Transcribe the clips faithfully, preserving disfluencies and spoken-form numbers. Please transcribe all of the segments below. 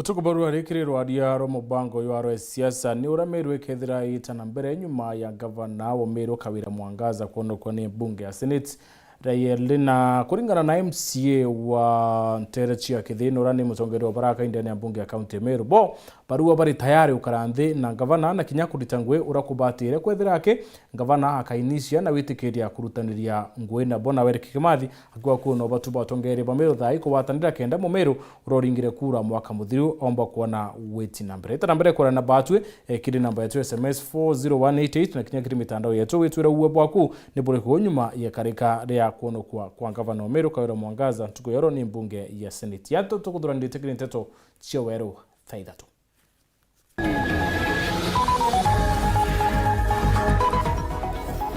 Tukubarua rikiri rwaria rwa mubango jwa rwa siasa ni uria Meru ikethira iita na mbere nyuma ya ngavana wa Meru Kawira Mwangaza kwonokwa ni mbunge ya Senate Rayeli, na kuringana na M C A wa ntere cia Kithini uria ni mutongeria wa baraka ndene ya mbunge ya kaunti ya Meru, bo barua bari tayari gukara nthi na ngavana na kinya kurita ngugi uria kubatire kwethira aki ngavana akainisia na witikiria kurutaniria ngugi nabo. Na Eric Kimathi akiuga kuu no batu batongeria ba Meru thaa ii kugwatanira kenda Mumeru uria uringire kura mwaka muthiru omba kwona witi na mbere. Ita na mbere kwona na batwi, eh, kiri namba yetu S M S four zero one eight eight na kinya kiri mitandao yetu, witwire uwe bwaku ni buriku nyuma ya karika ria kwonokwa kwa ngavana wa Meru Kawira Mwangaza ntuku ya ro ni mbunge ya Senate. Antu tukuthuranirite kiri nteto cia weru thaa ithatu.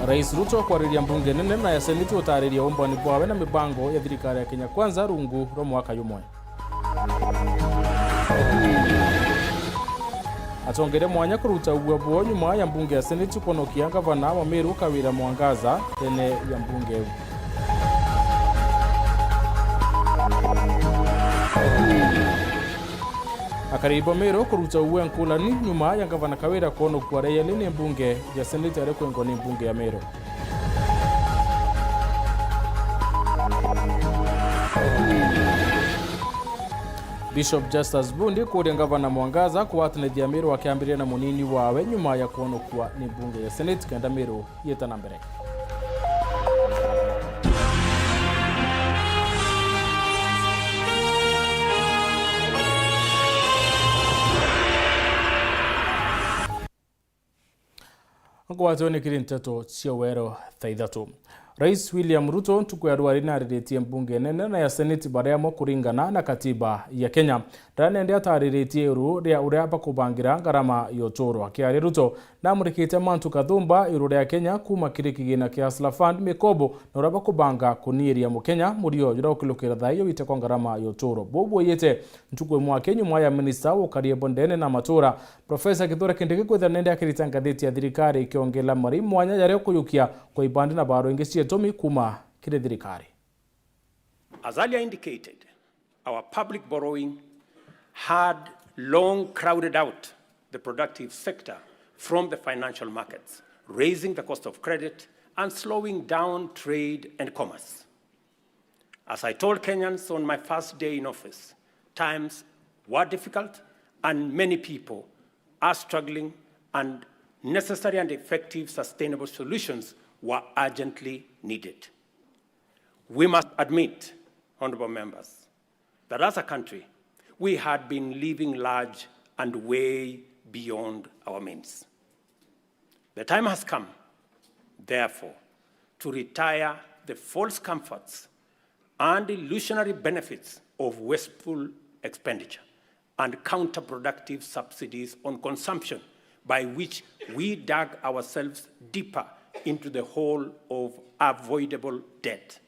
Rais Ruto kwariria mbunge nene na ya Seneti gutariria umbani bwawe na mibango ya thirikari ya Kenya Kwanza rungu rwa mwaka jumwe. Atongeria mwanya kuruta ugua bwao nyuma ya mbunge ya Seneti kwonokia ngavana wa Meru Kawira Mwangaza ndene ya mbunge iu. Akari ba Meru kuruta uwe nkulani nyuma ya ngavana Kawira kwonokua Rayeli ni mbunge ya Seneti ari kwengwa ni mbunge ya Meru. Bishop Justus Bundi kuria ngavana Mwangaza kugwatanithia Meru akiambiria na munini wawe nyuma ya kwonokua ni mbunge ya Seneti kenda Meru yita na mbere. Ngwatwe ni kiri nteto cia wero thaa ithatu. Rais William Ruto ntuku ya rwari nariritie mbunge nene na ya Seneti baria mo kuringana na katiba ya Kenya. Ndanende atariritie uru ria uria bakubangira ngarama ya uturo. Akiaria Ruto, namurikite Mantu Kathumba iguru ria Kenya kuuma kiri kigina kia Hustler Fund, mikobo na uria bakubanga kuniiria Mukenya murio juria ukilukira thaio wite kwa ngarama ya uturo. Buu bwiyite ntuku imwe aki nyuma ya minista wa ukaria bwa ndene na matura, Profesa Kithure Kindiki kwithira nende akirita ngathiti ya thirikari ikiongela mari mwanya jaria kuyukia kwa ibandi na baro ingi cia itumi kuuma kiri thirikari. As earlier indicated, our public borrowing had long crowded out the productive sector from the financial markets, raising the cost of credit and slowing down trade and commerce. As I told Kenyans on my first day in office, times were difficult and many people are struggling, and necessary and effective sustainable solutions were urgently needed. We must admit, honorable members, that as a country, we had been living large and way beyond our means. The time has come, therefore, to retire the false comforts and illusionary benefits of wasteful expenditure and counterproductive subsidies on consumption, by which we dug ourselves deeper into the hole of avoidable debt.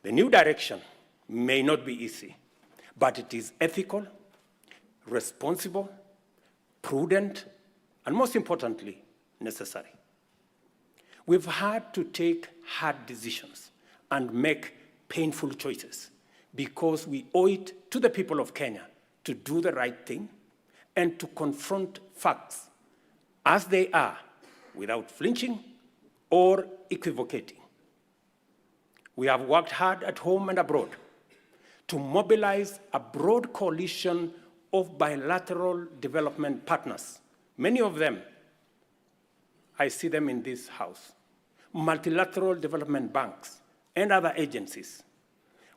The new direction may not be easy, but it is ethical, responsible, prudent, and most importantly, necessary. We've had to take hard decisions and make painful choices because we owe it to the people of Kenya to do the right thing and to confront facts as they are without flinching or equivocating. We have worked hard at home and abroad to mobilize a broad coalition of bilateral development partners. Many of them, I see them in this house. Multilateral development banks and other agencies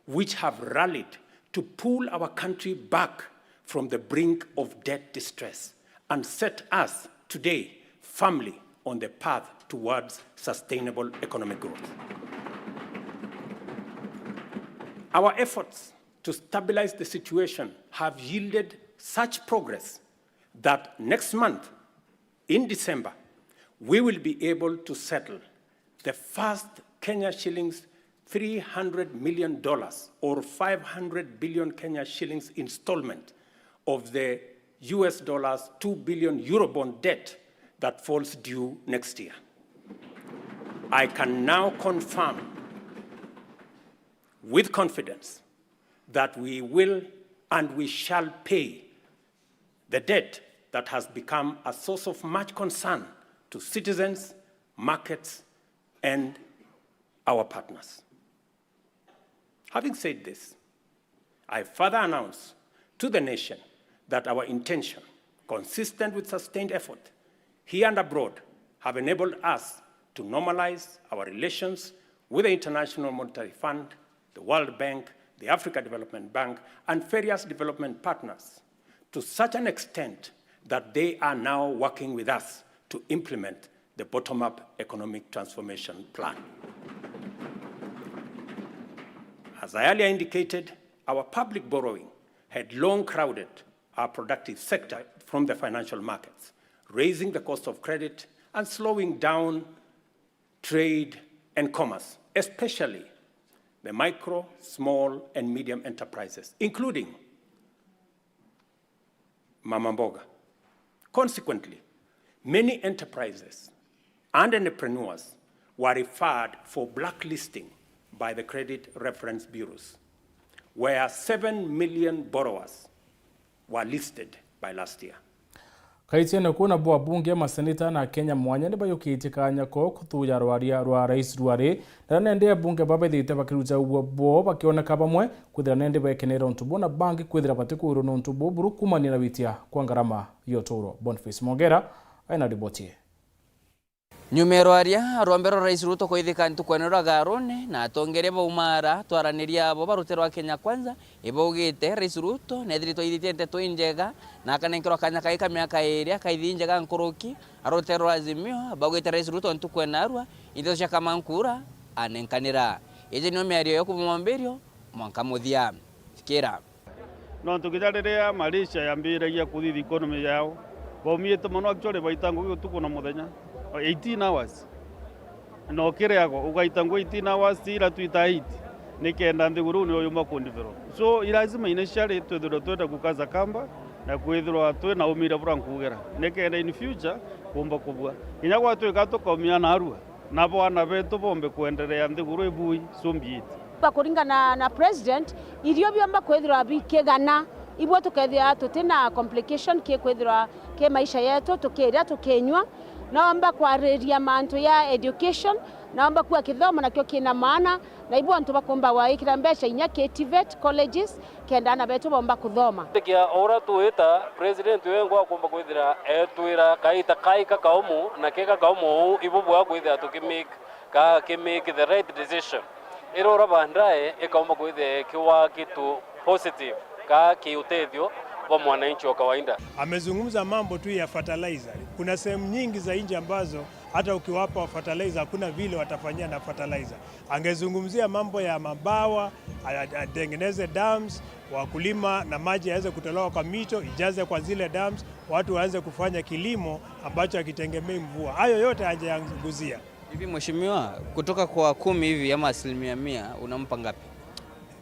which have rallied to pull our country back from the brink of debt distress and set us today firmly on the path towards sustainable economic growth. Our efforts to stabilize the situation have yielded such progress that next month, in December, we will be able to settle the first Kenya shillings three hundred million dollars or five hundred billion Kenya shillings installment of the U S dollars two billion Eurobond debt that falls due next year. I can now confirm with confidence that we will And we shall pay the debt that has become a source of much concern to citizens, markets, and our partners. Having said this, I further announce to the nation that our intention, consistent with sustained effort here and abroad, have enabled us to normalize our relations with the International Monetary Fund, the World Bank, the Africa Development Bank, and various development partners to such an extent that they are now working with us to implement the bottom-up economic transformation plan. As I earlier indicated, our public borrowing had long crowded our productive sector from the financial markets, raising the cost of credit and slowing down trade and commerce, especially the micro, small, and medium enterprises, including mama mboga. Consequently, many enterprises and entrepreneurs were referred for blacklisting by the credit reference bureaus, where seven million borrowers were listed by last year. Kaitiene kuu nabo abunge, maseneta na Akenya mwanya ni bayukitie kanya ko kuthuja rwaria rwa rais rwari, na nende abunge babethite bakiruta uguo bo bakioneka bamwe kwithira nende bekenera untu buu na bangi kwithira batikwirwo ni untu buu buru kumania na witia kwa ngarama ya uturo. Boniface Mogera aina riboti ii. Nyuma ya rwaria rwa mbere rwa Rais Ruto kwithika ntuku ene rwa Garone na atongeria baumara twaraniria abo barute rwa Kenya Kwanza, ibaugite Rais Ruto nethiritwe aithitie nteto injega na akanenkerwa kanya kai ka miaka iri akaithi injega nkuruki arute rwa Azimio. Baugite Rais Ruto ntuku ena arua, nteto cia kamankura anenkanira. Iji niyo miario ya kuma mwambirio mwanka muthia. Thikira. Nontu kinya riria Malaysia yambiragia kuthithia economy yao, baumiite mono actually, baita ngugi utuku na muthenya, eighteen hours. Na ukiriagwa, ugaita ngugi eighteen hours, ti ira twita eight, nikenda nthiguru niyo yumba ku develop. So, i lazima initially twithirwe twenda gukaza kamba na kwithirwa twina umire bura nkugira, nikenda in future kuumba kubua. Kinya gwatwika tukaumia narua, nabo aana betu bombe kwenderea nthiguru ibui, so be it. Ba kuringana na president, irio biomba kwithirwa bikigana, ibwe tukethira tutina complication ki kwithirwa ki maisha yetu, tukiria, tukinyua. Naomba kwariria mantu ya education, naomba kuwa kithomo nakio kina maana, na ibwe antu bakumba gwikira mbeca inya ki TVET colleges, kenda aana betu bomba kuthoma. Tikia ura twita president wengwa akumba kwithira etwira kaita kai kakaumu, na ke kakaumu uu ibu bwa kwithira tukimake, ka ki make the right decision. Ira ura baadaye ikaumba kwithira ikiwa kitu positive, ka ki utethio bwa mwananchi wa kawaida. Amezungumza mambo tu ya fertilizer. Kuna sehemu nyingi za nchi ambazo hata ukiwapa fertilizer hakuna vile watafanyia na fertilizer. Angezungumzia mambo ya mabawa, a-, a-, atengeneze dams, wakulima na maji yaweze kutolewa kwa mito, ijaze kwa zile dams, watu waanze kufanya kilimo ambacho hakitegemei mvua. Hayo yote hajayaguzia. Hivi mheshimiwa, kutoka kwa kumi hivi ama asilimia mia, unampa ngapi?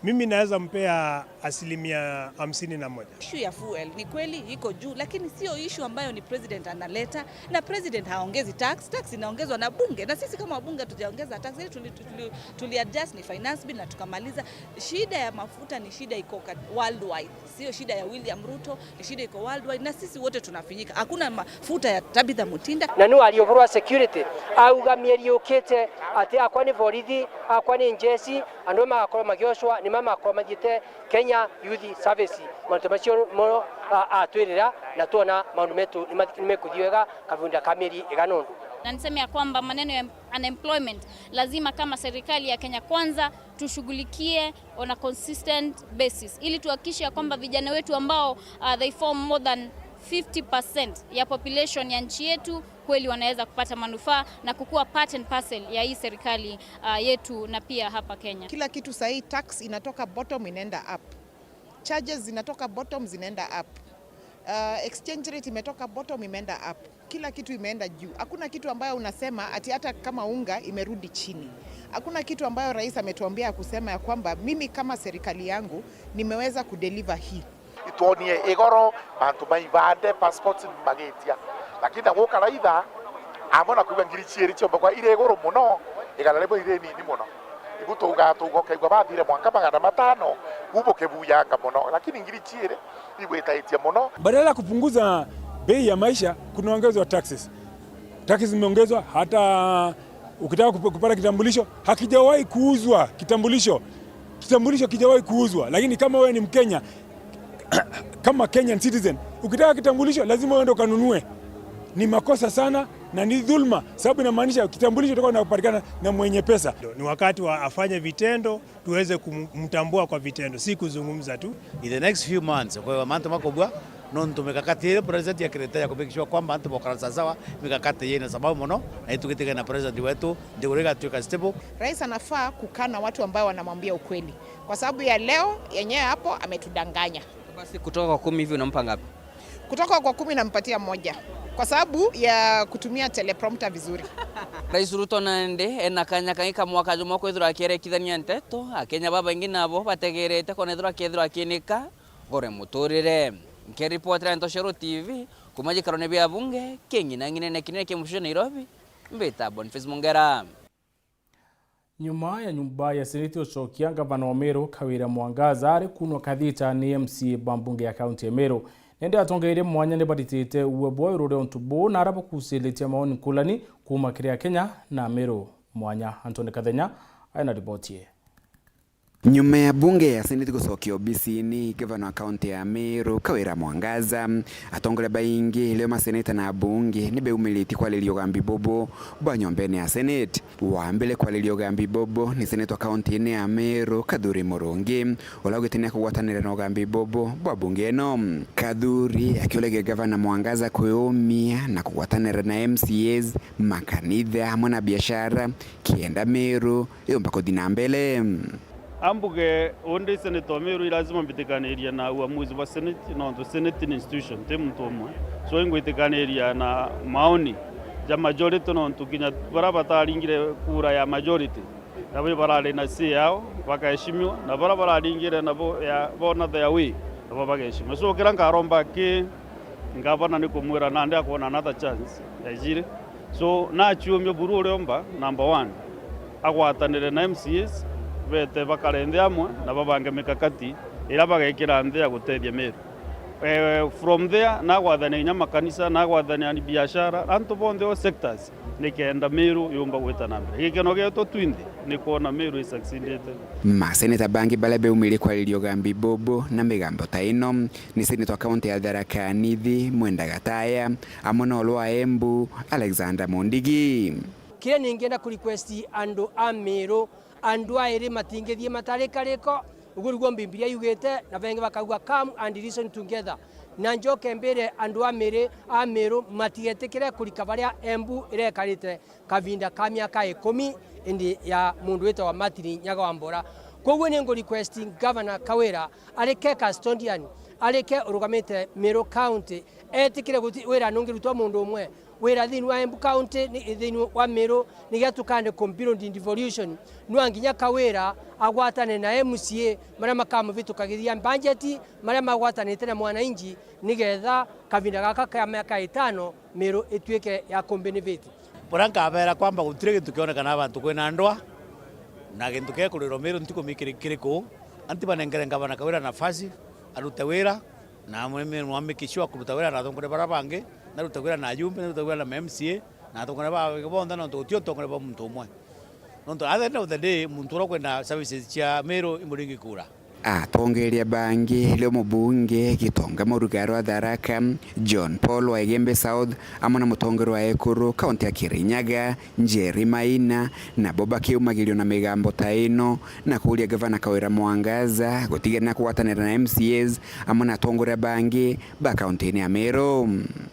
Mimi naweza mpea asilimia hamsini na moja. Issue ya fuel ni kweli iko juu, lakini sio issue ambayo ni president analeta, na president haongezi tax, tax inaongezwa na bunge, na sisi kama wabunge hatujaongeza tax, ili tuli, tuli, tuli adjust ni finance bill na tukamaliza. Shida ya mafuta ni shida iko ka-, worldwide, sio shida ya William Ruto, ni shida iko worldwide, na sisi wote tunafinyika. Hakuna mafuta ya Tabitha Mutinda. Na ni waria uvoro wa security, auga mieri yukite ati akwa ni borithi, akwa ni njeci, andu magakorwo magiocwa, ni ma magakorwo mathiite Kenya Youth Service. Mantu macio mo, a-, atwirira, na twona maundu metu ni ma-, ni mekuthii wega kavinda ka mieri igana undu. Na niseme ya kwamba maneno ya unemployment lazima kama serikali ya Kenya Kwanza tushughulikie on a consistent basis, ili tuhakikishe ya kwamba vijana wetu ambao, uh, they form more than fifty percent ya population ya nchi yetu kweli wanaweza kupata manufaa na kukuwa part and parcel ya hii serikali, uh, yetu na pia hapa Kenya. Kila kitu sahii, tax inatoka bottom inaenda up. Charges zinatoka bottom zinaenda up. Uh, exchange rate imetoka bottom imeenda up. Kila kitu imeenda juu. Hakuna kitu ambayo unasema ati hata kama unga imerudi chini. Hakuna kitu ambayo rais ametuambia ya kusema ya kwamba mimi kama serikali yangu nimeweza kudeliver hii. Itwonie igoro, mantu ma ibande, passport ni magitia. Lakini na guka raitha, amwe na kuuga ngiri ciiri ciombe kwa iri iguru muno, igana rimwe iri nini muno. Ibu tuuga, tuuga ukaigua bathire mwanka magana matano, Bu bukibuyanga mono, lakini ngiri ciiri ibwitaitie mono. Badala ya kupunguza bei ya maisha, kunaongezwa taxes. Taxes zimeongezwa, hata ukitaka kup-, kupata kitambulisho, hakijawahi kuuzwa kitambulisho. Kitambulisho kijawahi kuuzwa, lakini kama wewe ni Mkenya, kama Kenyan citizen, ukitaka kitambulisho lazima uende ukanunue. Ni makosa sana na ni dhulma, sababu inamaanisha kitambulisho itakuwa inapatikana na mwenye pesa. Ni wakati wa afanye vitendo, tuweze kumtambua kwa vitendo, si kuzungumza tu. In the next few months, kwa mantu makubwa, nontu mikakati iri president akirite ya kumake sure kwamba antu bokara sawasawa, mikakati yina sababu mono, na itugitigana na president wetu, ndiguru igatuika stable. Rais anafaa kukaa na watu ambao wanamwambia ukweli, kwa sababu ya leo yenyewe hapo ametudanganya. Basi kutoka kwa kumi hivi unampa ngapi? Kutoka kwa kumi nampatia moja kwa sababu ya kutumia teleprompter vizuri. Rais Ruto nandi ena kanya kangi ka mwaka jumwe kwithirwa akierekithania nteto, Akenya babaingi nabo bategerete kwona ethirwa akethirwa akiinika gore muturire. Nkiripotera Ntoshero T V kuma gikarone bia bunge king'inang'inene kinene kia mucii Nairobi, mbita Boniface Mungera. Nyuma ya nyumba ya seneti ucokia, ngavana wa Meru Kawira Mwangaza ari kunwa kathita ni M C A ba mbunge ya kaunti ya Meru. Nende atongeria mwanya ni baritite uwe bwa iguru ria untu buu na ara bakuciritie maoni nkulani kuuma kiri Akenya na Meru mwanya. Anthony Kathenya aina riboti ii. Nyuma ya bunge ya seneti gucokia obisini, gavana wa kaunti ya Meru Kawira Mwangaza, atongoria baingi rio maseneta na abunge ni beumiritie kwariria ugambi bubu bwa nyombene ya seneti. Wa mbere kwariria ugambi bubu ni seneta wa kaunti-ini ya Meru, Kathuri Murungi, uria augite ni akugwatanira na ugambi bubu bwa bunge ino. Kathuri akiuragia gavana Mwangaza kwiumia na kugwatanira na M C As, makanitha amwe na biashara, kenda Meru yumba kuthi na mbere. Ambuge undi seneta wa Meru, i lazima mbitikanirie na uamuzi bwa senate, nontu senate ni institution, ti muntu umwe. So ingwitikaniria na maoni ja majority, nontu kinya baria bataringire kura ya majority, nabo ibarari na say yao bagaheshimiwa, na baria bararingire nabo ya bona their way, nabo bagaheshimiwa. So kiria nkaromba ki ngavana ni kumwira nandi akwona another chance ya jiri. So naciumia buru uriomba number one agwatanire na M C As, bete bakare nthi amwe na babange mikakati iria bagekira nthi ya gutethia Meru. Eh, from there nagwathania kinya makanisa, nagwathania biashara, antu bonthe, all sectors, nikenda Meru yumba gwita na mbere. Gikeno gietu twinthe ni kwona Meru i succeedite. Maseneta bangi baria beumirie kwariria ugambi bubu na migambo ta ino ni seneta wa kaunti ya Tharaka Nithi Mwenda Gataya, amwe na uru wa Embu Alexander Mundigi. Kiria ningienda ku request andu a Meru, andu airi matingithie matari kariko, ugu niguo Mbibilia yugite, na bengi bakauga, "Come and reason together." Na njoke mbire andu a Meru, a Meru matigetikire kurika baria Embu irekarite kavinda ka miaka ikumi indi ya mundu witagwa Martin Nyaga wa Mbora. Koguo ni ngu request Governor Kawira arike custodian, arike urugamite Meru County, etikire guti wira nungirutwa mundu umwe. Wira thiini wa Embu County, ni thiini wa Meru, nigetha tukande compete in devolution. Nwa nginya Kawira agwatane na M C A maria makamuvitukagiria budget, maria magwatanite na mwananchi, nigetha kavinda gaka ka miaka itano Meru ituike ya kumbenefit. Buria nkabeera kwamba gutiri gintu kionekana bantu kwina ndwa, na gintu kia kurirwa Meru ntikumikiri kiriku, anti banengere ngavana Kawira nafasi arute wira, na mwami mwamiki sure kuruta wira na atongoria baria bangi, narute wira na ajumbe, narute wira na ma M C A, na atongoria ba bonthe, nontu guti utongoria bwa muntu umwe. Nontu at the end of the day, muntu uria ukwenda services cia Meru imuringi kura. Atongeria bangi rio mubunge Gitonga Muruga rwa Tharaka, John Paul wa Igembe South, amwe na mutongeria wa ekuru kaunti ya Kirinyaga, Njeri Maina, nabo bakiumagirio na migambo ta ino na kuuria Gavana Kawira Mwangaza gutiga na kugwatanira na M C As amwe na atongoria bangi ba kaunti-ini ya Meru.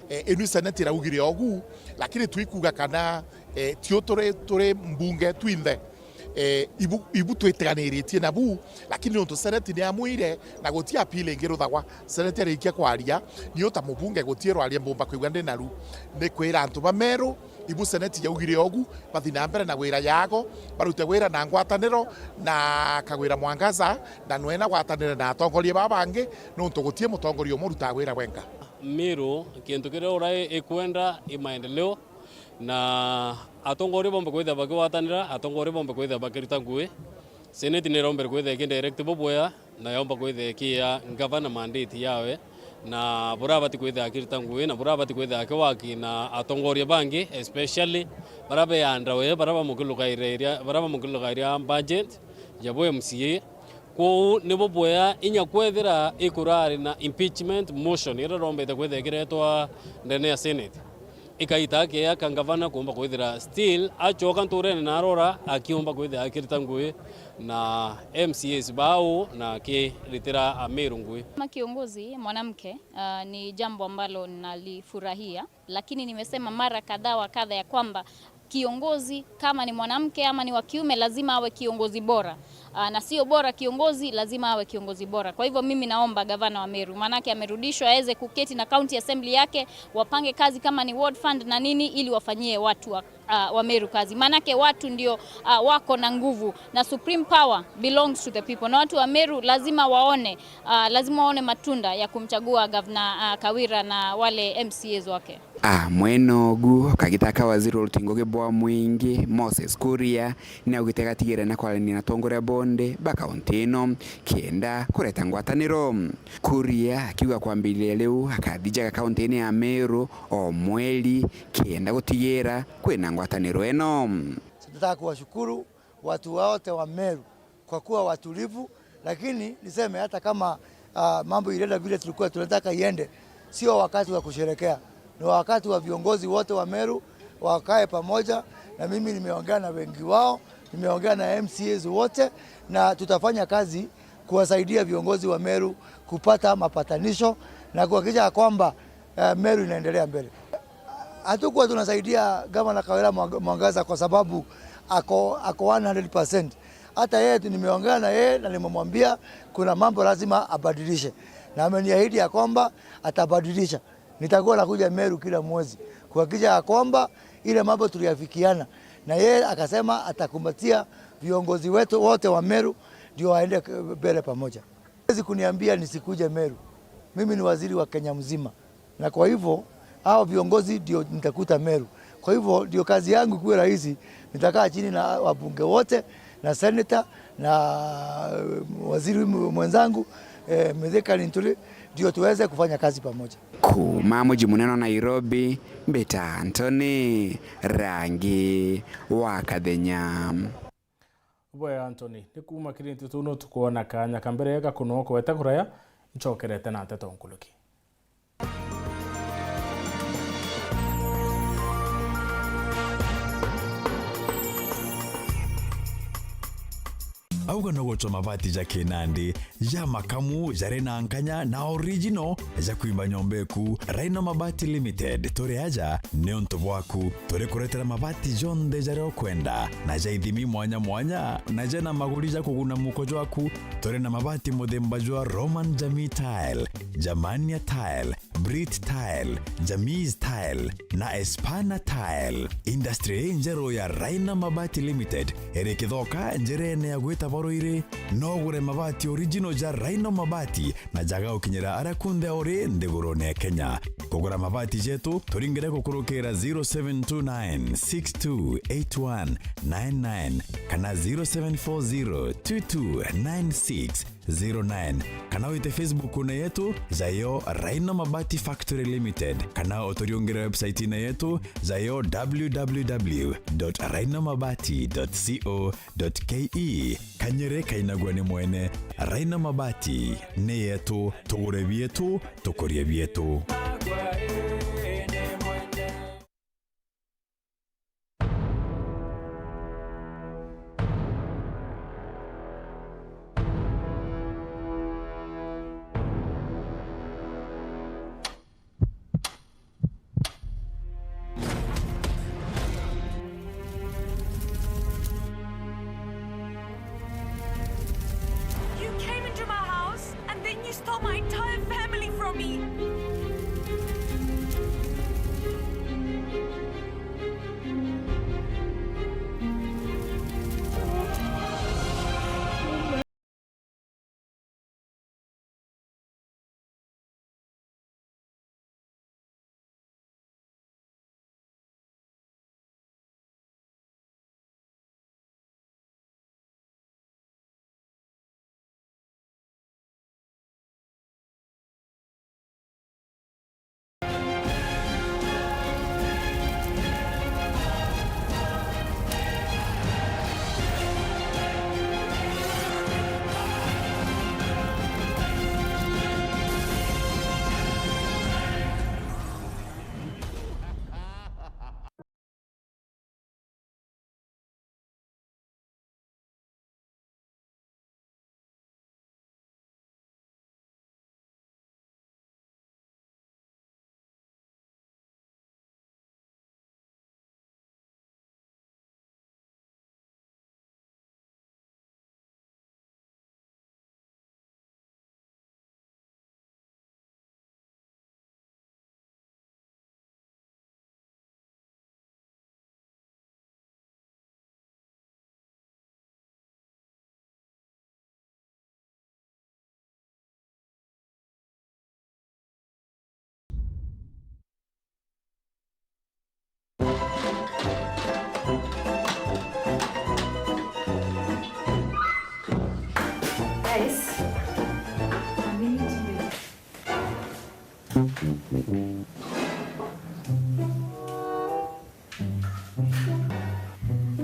E, inu seneti iraugire ogu, lakini twikuga kana e, tio turi, turi mbunge twinthe. E, ibu, ibu twitiganiritie nabu, lakini nontu seneti ni amwire na guti appeal ingi ruthagwa. Seneti arikia kwaria, niu ta mubunge guti rwaria mbumba kwigua ndi naru. Ni kwira antu ba Meru, ibu seneti yaugire ogu, bathi na mbere na wira yago, barute wira na ngwataniro na Kawira Mwangaza, na nwena gwatanire na atongoria baba bangi, nontu guti mutongoria umwe urutaga wira wenka. Meru, kintu kiria ura ikwenda i maendeleo, na atongoria bombe kwithira bakigwatanira, atongoria bombe kwithira bakirita ngui. Senate ni irombere kwithira ikidirect bubwega, Na yomba kwithia ikiia ngavana mandate yawe, na burabati kwithia akirita ngui, na burabati kwithia akiwaki na atongoria bangi, especially bara be under we, bara bamukilukairia, bara bamukilukairia budget ya bu M C A. Kwou nibo bwea inya kwethira ikurari na impeachment motion iria rombete kwithia ikiretwa ndene ya Senate. Ikaita akeea ka ngavana kuumba kwithira still acoka nturene na arora akiumba kwithira akirita ngui na M C As bau na akiritira Ameru ngui. Kama kiongozi mwanamke, ah, ni jambo ambalo nalifurahia, lakini nimesema mara kadha wa kadha ya kwamba kiongozi kama ni mwanamke ama ni wa kiume lazima awe kiongozi bora. Ah, na sio bora kiongozi, lazima awe kiongozi bora. Kwa hivyo mimi naomba gavana wa Meru, maanake amerudishwa, aweze kuketi na county assembly yake, wapange kazi kama ni ward fund na nini, ili wafanyie watu wa, ah, wa Meru kazi. Maanake watu ndio, ah, wako na nguvu, na supreme power belongs to the people. Na watu wa Meru lazima waone, ah, lazima waone matunda ya kumchagua Governor, ah, Kawira na wale M C As wake. A mwena ogu, kagita ka waziri wa rutingo bwa mwingi, Moses Kuria, ni augite gatigire na kwarania na atongoria bonthe ba kaunti ino kenda kureta ngwataniro. Kuria akiuga kwambiriria riu akathijaga kaunti-ini ya Meru o mweri kenda gutigira kwina ngwataniro ino. Nataka kuwashukuru watu wote wa Meru kwa kuwa watulivu, lakini niseme hata kama, ah, mambo ilienda vile tulikuwa tunataka iende, sio wakati wa kusherekea. Ni wakati wa viongozi wote wa Meru wakae pamoja, na mimi nimeongea na wengi wao, nimeongea na M C As wote, na tutafanya kazi kuwasaidia viongozi wa Meru kupata mapatanisho na kuhakikisha ya kwamba, eh, Meru inaendelea mbele. Hatukuwa tunasaidia Gavana Kawira Mwang-, Mwangaza kwa sababu ako, ako one hundred percent. Hata yeye tu nimeongea na yeye na nimemwambia kuna mambo lazima abadilishe. Na ameniahidi ya kwamba atabadilisha. Nitakuwa nakuja Meru kila mwezi kuhakikisha ya kwamba ile mambo tuliafikiana na yeye akasema atakumbatia viongozi wetu wote wa Meru ndio waende k-, mbele pamoja. Hawezi kuniambia nisikuje Meru. Mimi ni waziri wa Kenya mzima. Na kwa hivyo, hao viongozi ndio nitakuta Meru. Kwa hivyo, ndio kazi yangu ikuwe rahisi, nitakaa chini na wabunge wote, na senator, na, eh, waziri mwenzangu, eh, Mithika Linturi, ndio tuweze kufanya kazi pamoja. Kuuma muji munene wa Nairobi, mbita Anthony Rangi wa Kathenya. Bwega Anthony, ni kuuma kiri nteto no tukwona kanya ka mbere ga kunookwa weta kuraya, ncokerete na nteto nkuruki. Auga no gucwa mabati ja kinandi, ja makamu, jari na nkanya na original, ja kwimba nyomba eku. Rhino Mabati Limited, turi aja niuntu bwaku. Turi kuretera mabati jonthe jaria ukwenda, na ja ithimi mwanya mwanya, na jena maguri ja kuguna muko jwaku. Turi na mabati muthemba jwa Roman Jamii Tile, Germania Tile, Brit Tile, Jamis Tile, na Espana Tile. Industry injeru ya Raina Mabati Limited iri Kithoka, njirene ya gwita Baruiri. No ugure mabati original ja Raina Mabati na jaga ukinyira aria kunthe uri nthigurune ya Kenya. Kugura mabati jetu, turingire gukurukira zero seven two nine six two eight one nine nine kana zero seven four zero two two nine six zero nine, kana wite Facebook-une yetu, jayo Raina Mabati Factory Limited, kana uturiungire website-ine yetu, jayo w w w dot rainamabati dot co dot k e. Kanyere kainagua ni mwene. Raina Mabati ni yetu, tugure bietu, tukurie bietu. You came into my house and then you stole my entire family from me.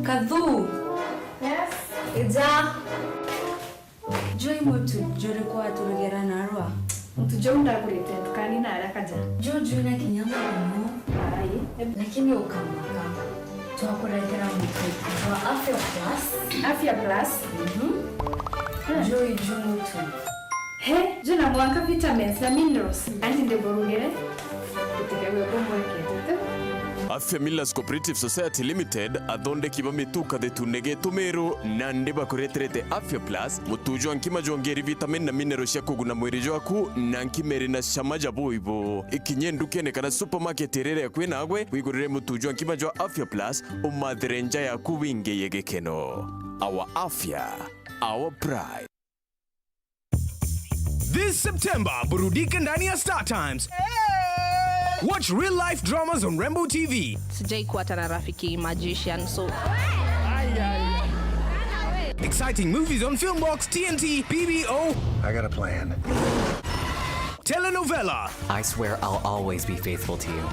Kathu! Yes? Ija! Juu i mutu juriku waturugera narua? Mutu juu ndagurite ndukani na aria kaja. Juu jwina kinya muno. Ai. Lakini ukamaka. Twakuretera mutu jwa Afya Plus. Afya Plus? Mhm. Juu i juu mutu. He, juu na mwanka vitamins na minerals. Anti ndiburugire. Gutikegwe kumbwekete tu. Afya Millers Cooperative Society Limited, athondeki ba mitu kathetune getu Meru, nandi bakureterete Afya Plus, mutu jwa nkima jwongeri vitamin na mineral cia kuguna mwiri jwaku, na nkima iri na cama ja buibu. Ikinye ndukene kana supermarket iria iri akui nagwe, wigurire mutu jwa nkima jwa Afya Plus, umathire nja yaku wingeye gikeno. Our Afya, our pride. This September, burudika ndani ya Star Times. Watch real life dramas on Rainbow T V. Sijai kuwa hata na rafiki magician, so. Exciting movies on Filmbox, T N T, P B O. I got a plan. Telenovela. I swear I'll always be faithful to you.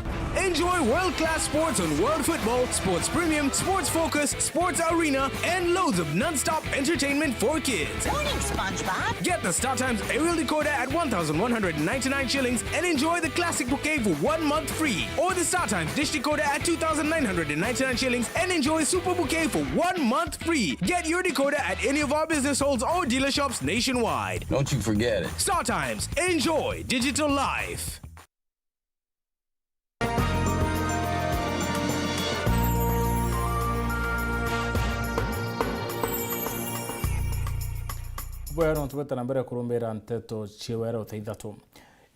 Enjoy world-class sports on World Football, Sports Premium, Sports Focus, Sports Arena, and loads of non-stop entertainment for kids. Morning, SpongeBob. Get the StarTimes aerial decoder at one thousand one hundred ninety-nine shillings and enjoy the classic bouquet for one month free. Or the StarTimes dish decoder at two thousand nine hundred ninety-nine shillings and enjoy super bouquet for one month free. Get your decoder at any of our business halls or dealer shops nationwide. Don't you forget it. StarTimes. Enjoy digital life. Bwega, no tugwete na mbere kurumira nteto cia wera uta ithatu.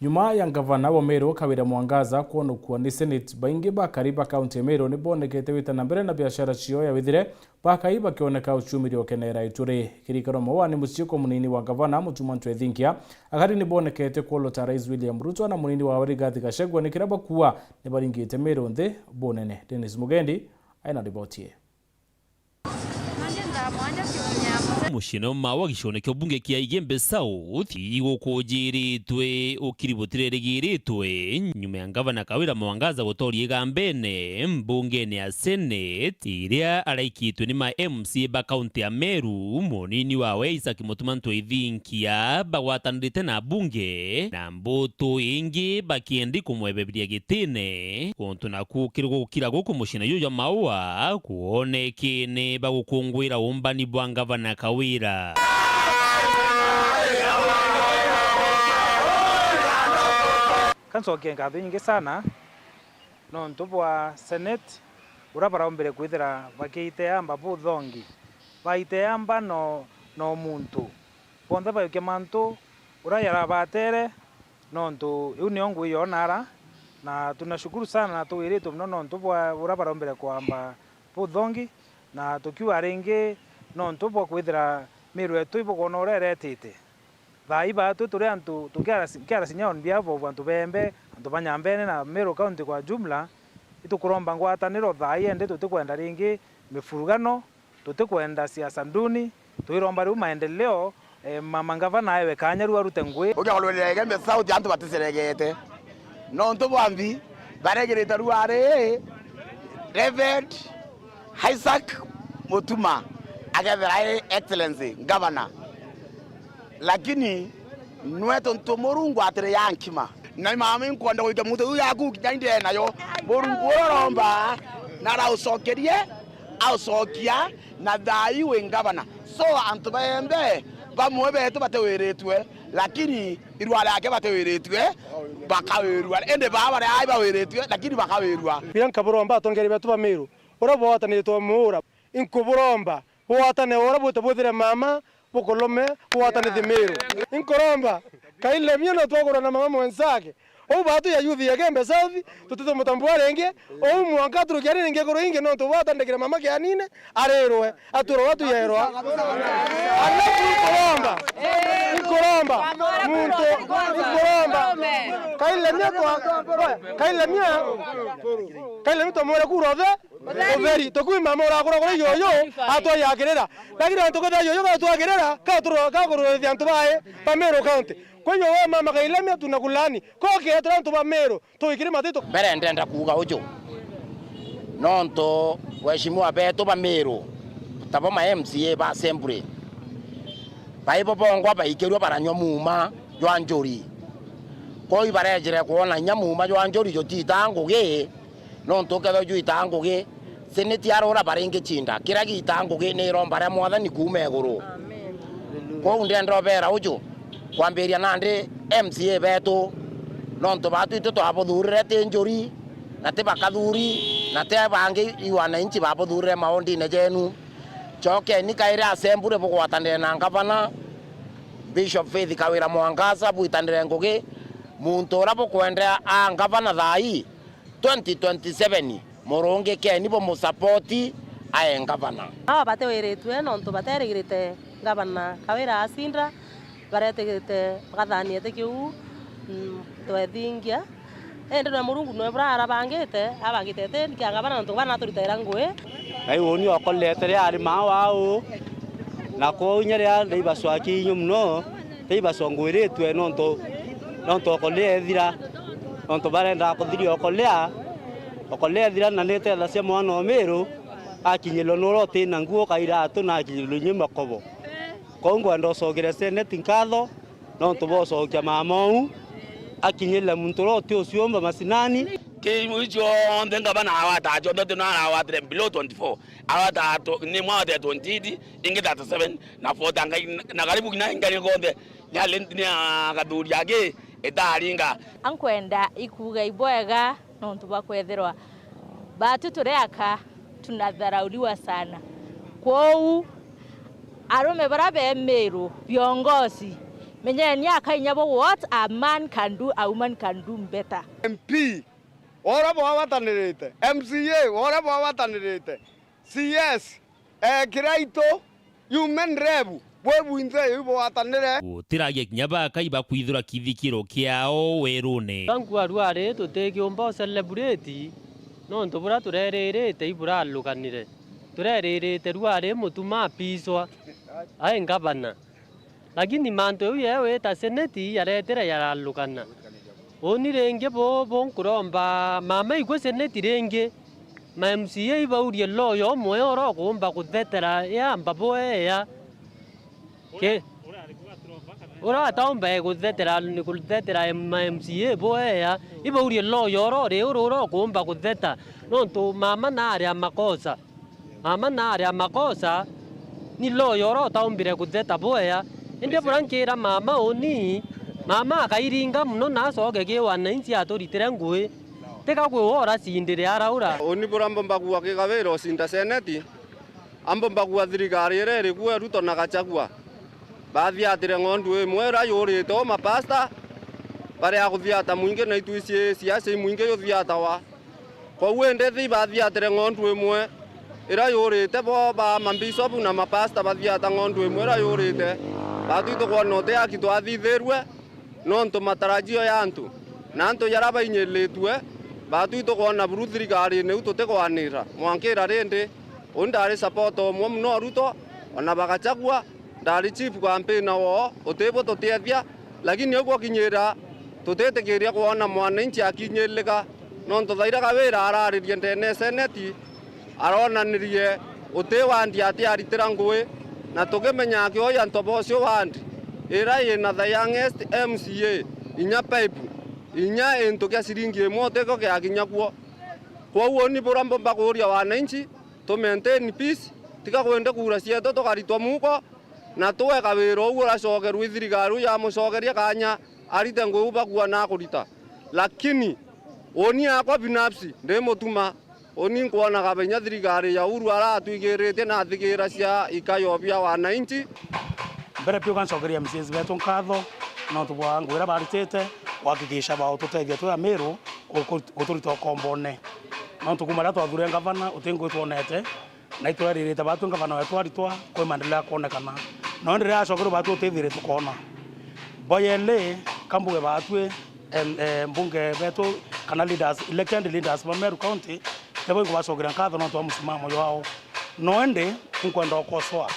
Nyuma ya ngavana wa Meru Kawira Mwangaza kwonokua ni Senate, baingi bakari ba kaunti ya Meru ni bonekete gwita na mbere na biashara ciao ya withire, bakai bakioneka uciumiria ukenera ituri. Kirikano Maua ni mucii kwa munini wa ngavana Mutuma Ntwethinkia, akari ni bonekete kwolota Rais William Ruto na munini wawe Rigathi Gachagua ni kiria bakua ni baringite Meru nthi bunene. Dennis Mugendi aina riboti ii. Muciine wa Maua gicione kia ubunge kia Igembe South, igukujiritwe ukiri butirerigiritwe nyuma ya ngavana Kawira Mwangaza gutoria igambene mbungene ya Senate, iria araikitwe ni ma M C A ba kaunti ya Meru, munini wawe Isaac Mutuma Ntwethinkia, bagwatanirite na abunge na mbutu ingi bakiendi kumwebebiria gitine, untu naku kiri gukira guku muciine juju jwa Maua, kwonekene bagukungwira umbani bwa ngavana Kawira. Kancokie nkatho inyingi sana nontu bwa Senate, uria baraumbire kwithira bakiite amba buthongi, baite amba no, no muntu. Bonthe baukia mantu uria jarabatere, nontu iu nio ngui yonara, na tunashukuru sana na tuwiritwe mono nontu bwa uria baraumbire kwamba buthongi, na tukiuga ringi nontu bwa kwithira Meru yetu ibugona uria iretite. Thaa ii baatwi turi antu tukiara-, tukiara sinya on behalf of antu ba Igembe, antu ba Nyambene na Meru County kwa jumla, itukuromba ngwataniro thaa ii, indi tutikwenda ringi mifurugano, tutikwenda siasa nduni, twiromba riu maendeleo, eh, ma-, mangavana aewe kanya riu arute ngui. Ukiaga kurwirira Igembe South antu baticeregete. Nontu bwa mbi, baregirite riu ari Reverend Isaac Mutuma akethira ai Excellency Governor. Lakini nwe tontu Murungu atiri ya nkima. Na mama, inkwenda guikia muntu uyu yaku kinya indi nayo. Murungu uria uromba, na araucokerie, aucokia na thayu wi ngavana. So, antu ba Igembe bamwe betu batiwiritwe, lakini irua riake batiwiritwe, bakawirua. Indi baa baria ai bawiritwe, lakini bakawirua. Biria nkaburomba atongeria betu ba Meru, uria bwatanitwe muura, inkuburomba bwatane uria bwite bwithire mama, bukulume, bwatane Meru. Inkuromba, Kailemia no twagurana mama mwenzake. Uu baatu ya youth ya Igembe South, tutitumutambua ringi. Uu mwanka aturukia ringi iguru ingi nontu bwatandikire mama kianine, arirwe, aturwa watu yerwa. Alafu inkuromba, inkuromba, muntu, inkuromba. Kailemia twa, Kailemia, Kailemia twamwira kura uthe, utheri, tukui mama urakura kuri yuyu, atwayakirira. Lakini antu kethira yuyu gatwakirira, katurwa, kakururithia antu bae, ba Meru County. Kwa hiyo we mama Kailemia, tunakulaani. Koke etera antu ba Meru, tuikire matito. Mbere ndenda kuuga uju, nontu Waheshimiwa betu ba Meru, tabo ma M C A ba Assembly, baibo bongwa baikirua baranyua muuma jwa njuri. Kwou ibarejire kwona inya muuma jwa njuri jutitaa ngugi, nontu ukethirwa jwitaa ngugi, Senate arora baringicinda. Kiria giitaa ngugi ni iromba ria Mwathani kuuma iguru. Kwou ndenda ubera uju, kwambiria nandi M C A betu, nontu baatu itu twabuthurire ti njuri, na ti bakathuri, na ti bangi i wananchi babuthurire maondine jenu. Cokeni kairi Assembly bugwatanire na ngavana, Bishop Faith Kawira Mwangaza, bwitanire ngugi, muntu uria bukwendea a ngavana thaa ii, twenty twenty-seven, murungikeni bumusapoti ae ngavana. Aba batiwiritue nontu baterigirite ngavana Kawira acinda, baretigirite bagathania iti kiu, mm, twethingia. Indi na Murungu nwe bura arabangite, abangite iti kia ngavana nontu ngavana aturitaira ngugi. Ngai uuni okorete riria ari maa wau, na kwou inya riria ndaibacwa kiinyu mono, ndaibacwa ngwiritue nontu, nontu okoria ethira, nontu barendaga kuthiria okoria, okoria ethira na nitethacia mwana o Miru, akinyirwe nuria utina nguo ka iratu na akinyirwe inya makobo. Kwou ngwenda ucokeria Senate nkatho, nontu bwa ucokia mama uu, akinyirire muntu uria uti uciumba macinani. Ki iu cionthe ngavana agwataa cionthe ti no aragwatire below twenty-four. Agwataa tw-, ni imwe agwatire twenty-eight, ingi thirty-seven, na forty, na karibu kinya ingari konthe ni ali-, ni a Kathuri aki itaringa. Ankwenda ikuuga ibwega nontu bwa kwethirwa baatu turi aka tunadharauliwa sana. Kwou, arume bara be Miru, viongozi, menyeni aka inya bo, what a man can do, a woman can do better. M P, uria bwagwatanirite, M C A, uria bwagwatanirite, C S, eh, kiraitu, human rep, bwi bwinthe iu bwatanire. Gutiragia kinya bakai bakwithura kithikiro kiao werune. Tangu arwari tutikiumba ucelebrate, nontu buria tureririte iburalukanire. Tureririte rwari mutuma apiswa, ai ngavana. Lakini mantu jau yee wita seneti yaretire yaralukana. Uni ringi bu, bu nkuromba mama ikwe seneti ringi, ma M C A ibaurie lawyer umwe uria ukuumba kuthetera yamba bweya. Ki-, uria ataumba guthetera, ni kuthetera ma M C A bweya, ibaurie lawyer uria uri uru uria ukuumba kutheta, nontu mama naari a makosa. Mama naari a makosa, ni lawyer uria utaumbire kutheta bweya. Indi buria nkira mama uni, mama akairinga mono na acoke ki wananchi aturitire ngui. Tiga kwi we uracindire araura. Uni buria mbomba kuuga ki Kawira ucinda seneti, ambomba kuuga thirikari iria iri kuo ya Ruto na Gachagua, bathiatire ng'ondu imwe iria yurite o mapasta, baria kuthiata mwingi na itwisi siasa imwingi yuthiatawa. Kwou indi ti ibathiatire ng'ondu imwe iria yurite, bo ba mambishopu na mapasta bathiata ng'ondu imwe iria yurite. Baatu itukwona uti aki twathithirue, nontu matarajio ya antu na antu jaria bainyiritue, baatu itukwona buru thirikarine iu tutikwanira mwankira rindi. Uu ndari supporter umwe mono o Ruto, ona ba Gachagua, ndari chief campaigner woo, utibwo tutiethia, lakini au gwakinyira tutitikiria kwona mwananchi akinyirika, nontu thaira Kawira araririe ndene ya seneti, aronanirie uti wandi ati aritira ngui, na tukimenya akioya ntobo ucio wandi, ira ina the youngest M C A, inya pipe, inya into kia ciringi imwe utikio giakinya kuo. Kwou uni buria mbomba kuuria wananchi, tu maintain peace, tiga kwende kura cietu tukaritwa muuko, na tuwe Kawira uu uracokerua i thirikari uu yamucokeria kaanya arite ngui uu bakuona akurita. Lakini uni akwa binafsi ndi mutuma, uni nkwona kaba inya thirikari ya Uhuru aratwigiritie na athigira cia ikayo bia wananchi. Mbere piu gancokeria M C As betu nkatho nontu bwa ngui iria baritite kuhakikisha baututethia twi Amiru guku-, guturita ukombone. Nontu kuuma riria twathure ngavana, uti ngui twonete, na itureririte baatwi ngavana wetu aritwa kwi maendeleo ya kwonekana. No indi riria acokerwe baatwi utithire tukoona. Boyeli, kambuge baatwi, em, eh, mbunge betu kana leaders, elected leaders ba Meru County, nibo inkubacokeria nkatho nontu bwa musimamo jwao. No indi, inkwenda ukosoa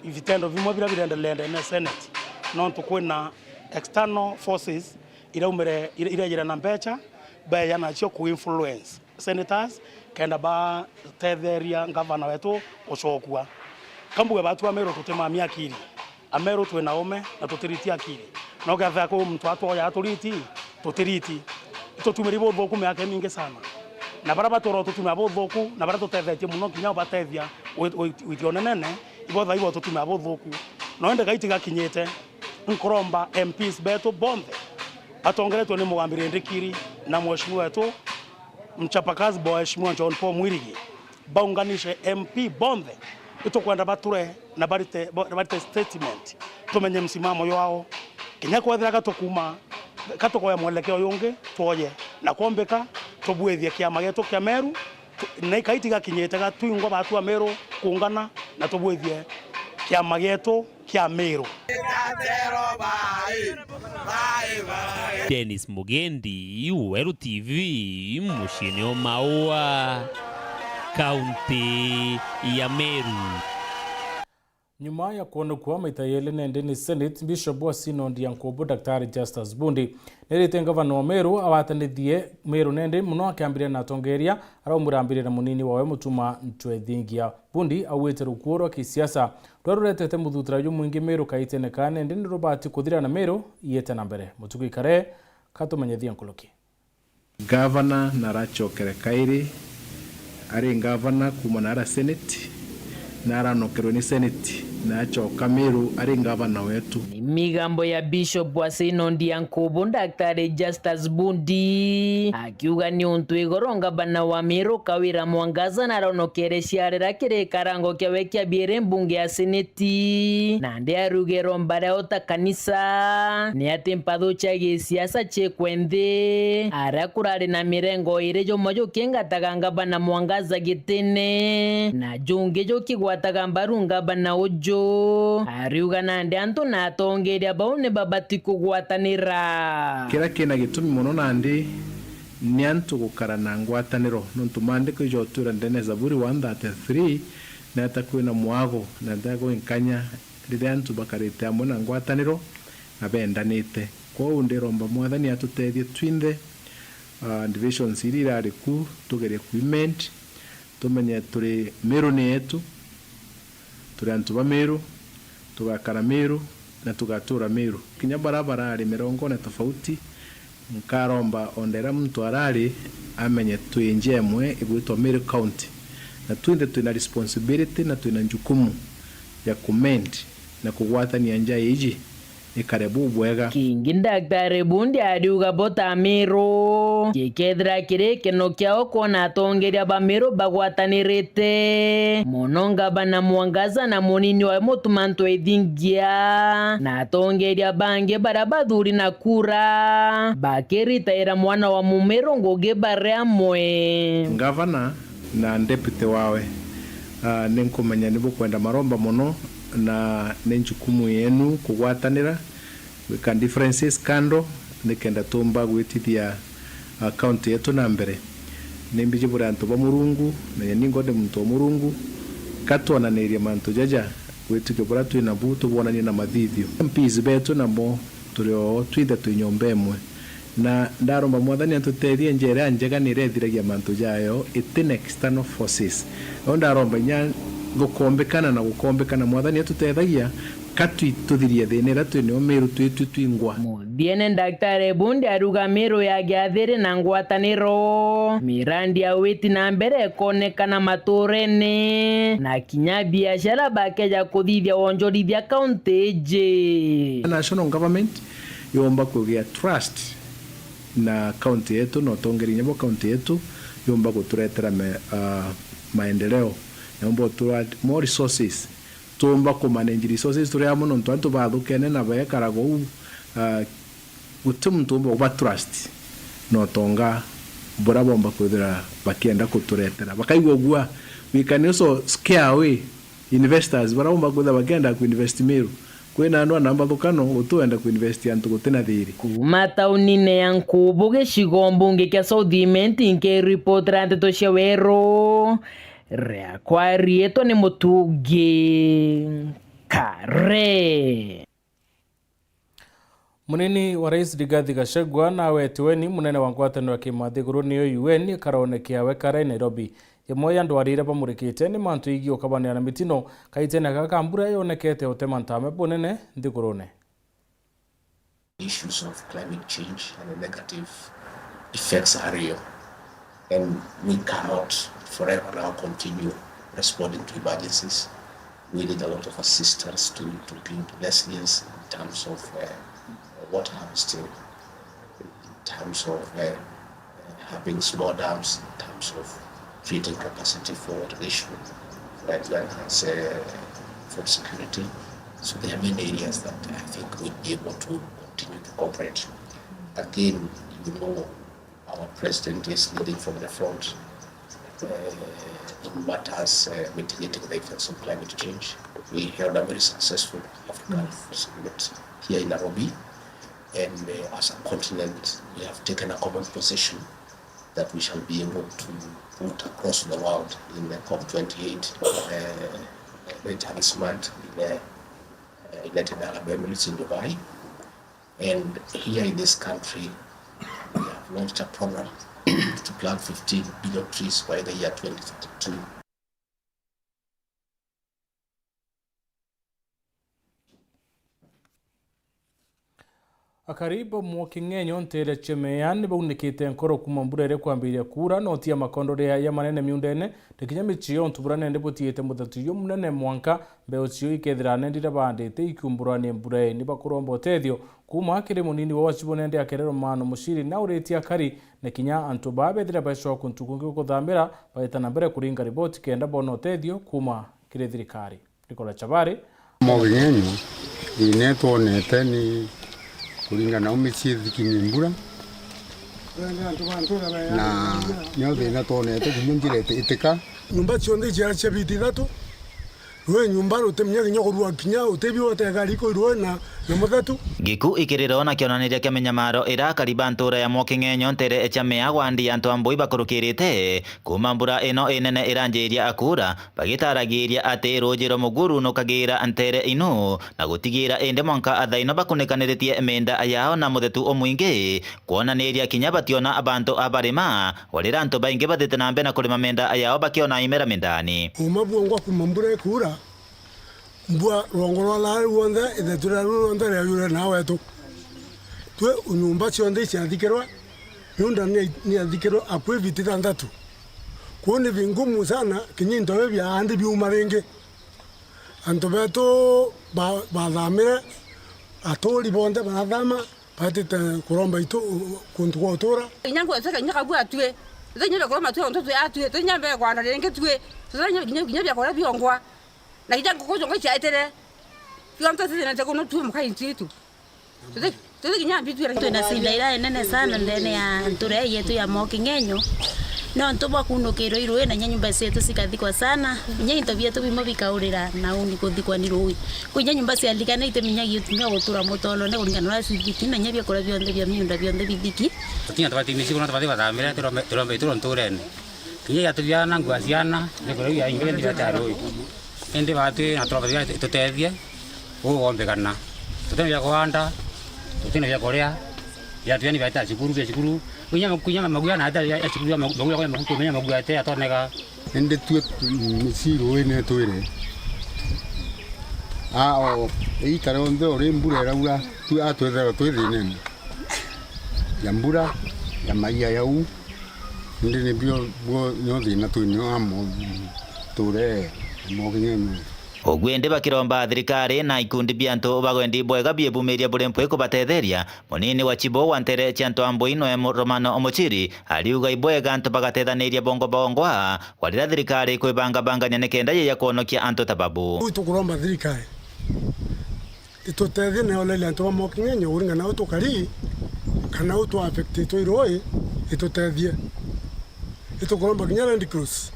ibitendo bimwe biria birendelea ndene ya Senate, nontu kwina external forces iraumire, ire-, irejire na mbecha, beeja nacio ku influence senators, kenda batetheria ngavana wetu gucokua. Kambuge batu Ameru tutimamia akiri. Ameru twina ume na tutiriti akiri. No kethira kwi muntu atwoya aturiti, tutiriti. Itutumiri buthuku miaka imingi sana. Na baria batura ututumira buthuku, na baria tutethetie muno kinya ubatethia wi-, wi-, withia unenene, ibo thaa ibo ututumira buthuku. No indi gaiti gakinyite, nkuromba M Ps betu bonthe, batongeretwe ni Mugambiri Ndikiri na mheshimiwa wetu, mchapakazi mheshimiwa John Paul Mwirigi, baunganishe M P bonthe, itukwenda bature na barite, ba-, barite statement, tumenye msimamo yao. Kinya kwethira gatukuma, gatukoya mwelekeo yungi, twoye, na kwombika, tubwithie kiama gietu kia Meru, tu-, na ikai tigakinyite ga twingwa batu Ameru kuungana na tubwithie kiama gietu kia Meru. Dennis Mugendi, Weru T V, muciini o Maua, kaunti ya Meru. Nyuma ya kwonokua maita yeli nende ni Senate, Bishop wa Synod ya Nkubu, Daktari Justus Bundi, nerite ngavana wa Meru awatanithie Meru nende muno, akiambiria na atongeria aria umurambirire munini wawe Mutuma Ntwethingia. Bundi augite rukuo rwa kisiasa ruria ruretete muthutira jumwingi Meru kaitene ka nende ni rubati kuthira na Meru iete na mbere. Mutuku ikare katumenyethia nkuruki. Gavana naracokere kairi ari gavana kuuma na ara Senate, na aranokerwe ni Senate, na acoka Meru ari gavana wetu. Ni migambo ya Bishop wa Synod ya Nkubu, Daktari Justus Bundi, akiuga ni untu igoro ngavana wa Meru Kawira Mwangaza naronokere ciarira kiri karango kiawe kia biiri mbunge ya Senate. Nandi ariuga iromba riao ta kanisa ni ati mpathu cia gisiasa ciikwe nthi, aria kurari na mirengo iiri, jumwe jukingataga ngavana Mwangaza gitine, na jungi jukigwataga mbaru ngavana uju. Ariuga nandi antu na atongeria bau ni babati kugwatanira. Kiria kina gitumi mono nandi ni antu gukara na ngwataniro, nontu maandiko ijotwira ndene Zaburi one thirty-three, neta kwina mwago, neta gwinkanya, riria antu bakarite amwe na ngwataniro na bendanite. Kwou ndiromba Mwathani atutethie twinthe, ah, divisions iria irari ku tugerie kuimend, tumenye turi Meru ni yetu, turi antu ba Meru, tugakara Meru na tugatura Meru. Kinya baria barari mirongone tofauti, nkaromba o ndera muntu arari amenye twi nja imwe igwitwa Meru County, na twinthe twina responsibility na twina njukumu ya kumend na kugwatania nja iji ikare bubwega. Kingi Daktari Bundi ariuga bo ta Meru, gikethira kiri gikeno kiao kwona atongeria ba Meru bagwatanirite mono, ngavana Mwangaza na munini wawe Mutuma Ntwethingia, na atongeria bangi baria bathuri na kura, bakiritaira mwana wa Mumeru ngugi bari amwe. Ngavana na deputy wawe, ah, ni nkumenya ni bukwenda maromba mono, na ni njukumu yenu kugwatanira, gwika differences kando, nikenda tumba gwitithia, ah, county yetu na mbere. Ni mbiji buri antu ba Murungu, na ni ngo ndi muntu wa Murungu, ka twonanirie mantu jaja, witithio buria twi nabu tubwonanie na mathithio. M Ps betu nabo turi o twinthe twi nyomba imwe. Na ndaromba Mwathani atutethie, nja iria njega ni iria ithiragia mantu jayo, itina external forces. Au ndaromba inya gukombikana na gukombikana, Mwathani atutethagia, ka twi-, tuthirie thina iria twi nayo Meru twi twi twingwa. Muthiene, Daktari Bundi ariuga Meru ya giathiri na ngwataniro, mirandi ya witi na mbere ikonekana maturene, na kinya biashara bakeja kuthithia wonjorithia kaunti iji. National government yomba kugia trust na county yetu, na utongeria inya bwa county yetu yomba guturetera me-, ah, maendeleo, na yomba gutura more resources, tumba kumanage resources turi amwe, nontu antu bathukene na bekaraga uu, ah, guti muntu umba uba trust na utonga buria bomba kwithira bakienda kuturetera. Bakaigua ugua, we can also scare away investors baria bomba kwithira bakienda kuinvest Meru. Kwina andu ana mbathukano, uti wenda kuinvest antu gutina thiri. Kuuma taunine ya Nkubu, gicigo mbunge kia South Imenti, nkiripotera nteto cia Weru, riakwa riitwa ni Mutungi Kare. Munini wa Rais Rigathi Gachagua nawe etiwe ni munene wa ngwataniro ya kimathiguru niyo U N karonekea we kara Nairobi. Imwe ya ndwari iria bamurikite ni mantu igii ukabanira na mitino, kaitene gaka mbura yonekete utema ntame bunene nthigurune. Issues of climate change and the negative effects are real, and we cannot forever now continue responding to emergencies. We need a lot of assistance to, to build resilience in terms of, uh, water harvesting, in terms of, uh, having small dams in terms of creating capacity for irrigation, right, to enhance, uh, food security. So there are many areas that I think we'll be able to continue to cooperate. Again, you know, our president is leading from the front, uh, in matters, uh, mitigating the effects of climate change. We held a very successful African Summit here in Nairobi. And, uh, as a continent, we have taken a common position that we shall be able to put across the world in the COP twenty-eight, uh, later this month in, uh, uh, United Arab Emirates in Dubai. And here in this country, we have launched a program to plant fifteen billion trees by the year twenty thirty-two. Akari ba Mwoking'enyo nteere cia Meea ni baunikite nkoro kuuma mbura iria kwambiria kuura, no ti ya makondo ria ya manene miundene, ni kinya micii yontu bura nende butiite muthetu jumunene mwanka mbeu cio ikethira nende iria baandite ikiumbura ni mbura ii. Ni bakuromba utethio kuuma kiri munini wao Wachibo nende akererwa maano muciri na uritie akari, na kinya antu baa bethira baecwa kuntu kungi gukuthamira, baita na mbere kuringa riboti kenda boona utethio kuuma kiri thirikari. Nicola Chabari. Mwoking'enyo, ii, ni twonete ni kuringana na umicii thiki ni mbura, na nio thina twonete kinya njira iti-, itika. Nyumba cionthe iciara cia biti ithatu, rui nyumba rutiminya kinya kurua kinya utibi utega riko irue na, na muthetu. Giku ikiriro na kionaniria kia minyamaro ira akari ba ntura ya Mwoking'enyo ntere cia Meea wandi ya Ntwambui bakurukirite kuuma mbura ino inene iranjiria akuura, bagitaragiria ati ruuji rwa Muguru nukagira ntere inu na gutigira indi mwanka athaino bakunikaniritie mienda yao na muthetu umwingi, kwonaniria kinya bationa abantu abarima, warira antu baingi bathite na mbere na kurima mienda yao bakiona imera mindani. Kuuma bwongwa kuuma mbura ikuura, mbua rwongo rwa laa ruonthe, ithetu ria ruu ruonthe riayure na wetu. Twi nyumba cionthe iciathikirwe, miunda ni, niyathikirwe akui biti thanthatu. Kwou ni bingumu sana, kinya into bibi biaandi biuma ringi. Antu betu ba-, bathamire, aturi bonthe barathama, batite kuromba itu, kuntu kwa utura. Kinya ngwete kinya kabua tui, tutinya bia kuroma tui, ontu tui atui, tutinya bia kwanda ringi tui, tutinya kinya, kinya bia kuria biongwa. Na kinya nguku ciongo iciaitire, bionthe tithina nte kuno tui muka intu itu. Tuti, tuti kinya mbi twira. Twina shida ira inene sana ndene ya ntura yetu ya Mwoking'enyo. Nontu bwa kunukirwa i rui na inya nyumba cietu cikathikwa sana, inya into bietu bimwe bikaurira na uni kuthikwa ni rui. Kwi inya nyumba ciathikana itiminyagia utumia gutura mutolone kuringana na uria cithiki, na inya biakuria bionthe bia miunda bionthe bithiki. Tutinya tubati micii kuno tubati bathamire, turombe, turombe ituro nturene. Kinya iatu biana, ngua ciana, ni kuria biaingi bindi biatia rui. Indi batwi na turombe bia itutethie, ugombekana. Tutina bia kuanda, tutina bia kuria, biatu biana biatia cukuru, bia cukuru. Kinya, kinya maguya na atia ya cukuru, maguya, maguya, maguya ate atoneka. Indi twi micii ruine twire. A, o, iita rionthe uri mbura iraura, twi, a, twithagirwa twi thinene ya mbura, ya maia ya u. Indi nibio buo nio thina twinio amo ture Mwoking'enyo. Ugu indi bakiromba thirikari na ikundi bia antu ba wendi bwega biebumiria buri mpwi kubatetheria, munini wa Chibo wa ntere cia Ntwambui noe Romano Omuchiri ariuga ibwega antu bagatethaniria bongwa bongwa, kwarira thirikari kwibangabangania nikenda yeya kwonokia antu ta babu. Uu tukuromba thirikari itutethie na yoneria antu ba Mwoking'enyo kuringana na u tukari, kana u twa affectitwe i rui, itutethie. Itukuromba kinya Red Cross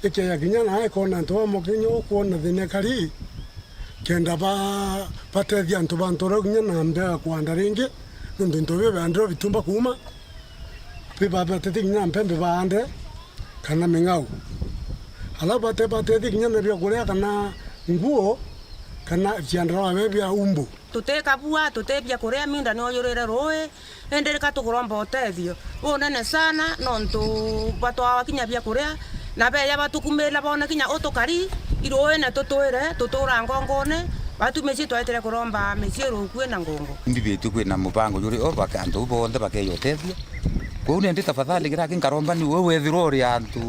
ikeya kinya na ikona antu ba Mwoking'enyo ukwona thina ikari, kenda ba, batethia antu ba ntura kinya na mbea kwanda ringi, nontu into bio biandirwe bitumba kuuma. Bibabatete kinya mpembe baande kana ming'au. Alafu bate-, batethie kinya na bia kuria kana nguo kana viandarwa bia umbu. Tuti kabua, tuti bia kuria, minda ni oyurire ruui, indi rika tukuromba utethio bunene sana, nontu batwaa kinya bia kuria, na beeja batukumira boone kinya utukari iruuine tutwire, tutura ngongone, batu micii tweetire kuromba micii rukui na ngungu. Mbithitue kwina mubango juri o baka-, antu bonthe bakeeja utethio. Kwou nindi tafadhali kiraki nkaromba ni we wethirwa uri antu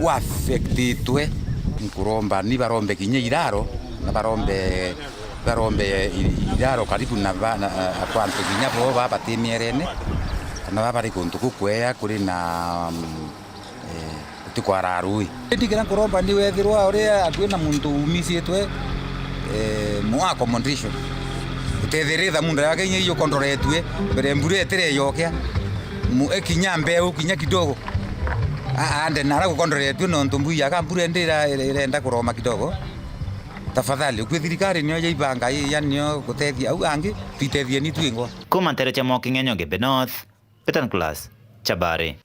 u affectitwe, nkuromba ni barombe kinya iraro, na barombe, barombe i-, iraro karibu na ba-, na, a-, kwa antu kinya bo baba bati mierene, kana baba bari kuntu gukwea kuri na, mm, eh, utikwara ruui. Indi kiria nkuromba ni wethirwa uria akui na muntu umicitwe, eh, mu accommodation. Utethiritha munda yake inya iukondoretue, mbere mbura itire iyokia, mu-, ikinya mbeu kinya kidogo. A-, ande nara gukondoretue nontu mbui yaka mbura indi ira-, ira-, irenda kuroma kidogo. Tafadhali, ukwi thirikari nio yaibanga i-, yani nio gutethia au angi, twitethie ni twingwa. Kuma ntere cia Moking'enyo Ngembe North, Peter Nicholas Chabari.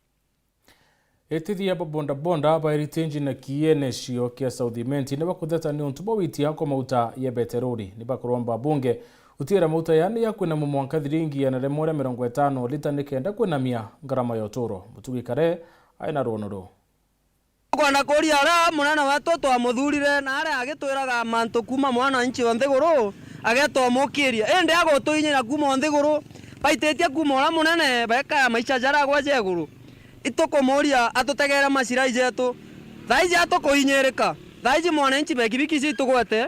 Etithia ba bodaboda ba Heritage na Kiene cio kia South Imenti ni bakutheta ni untu bwa witia kwa mauta ya beteroli. Ni bakuromba bunge utiira mauta yani ya kwinamwa mwanka thiringi igana rimwe ria mirongo itano lita nikenda kwinamia ngarama ya uturo. Mutugi Kare aina rwono ruu. Kwenda kuria uria munene wetu twamuthurire na aria agitwiraga mantu kuma mwananchi wa nthiguru agetwamukiria. Indi agutuinyira kuma o nthiguru, baititie kuma uria munene baekaya maisha jaria agwa ja iguru. Itukumuria atutegere macirai jetu. Thaiji atukuinyirika. Thaiji mwananchi bekibiki ici itugwete.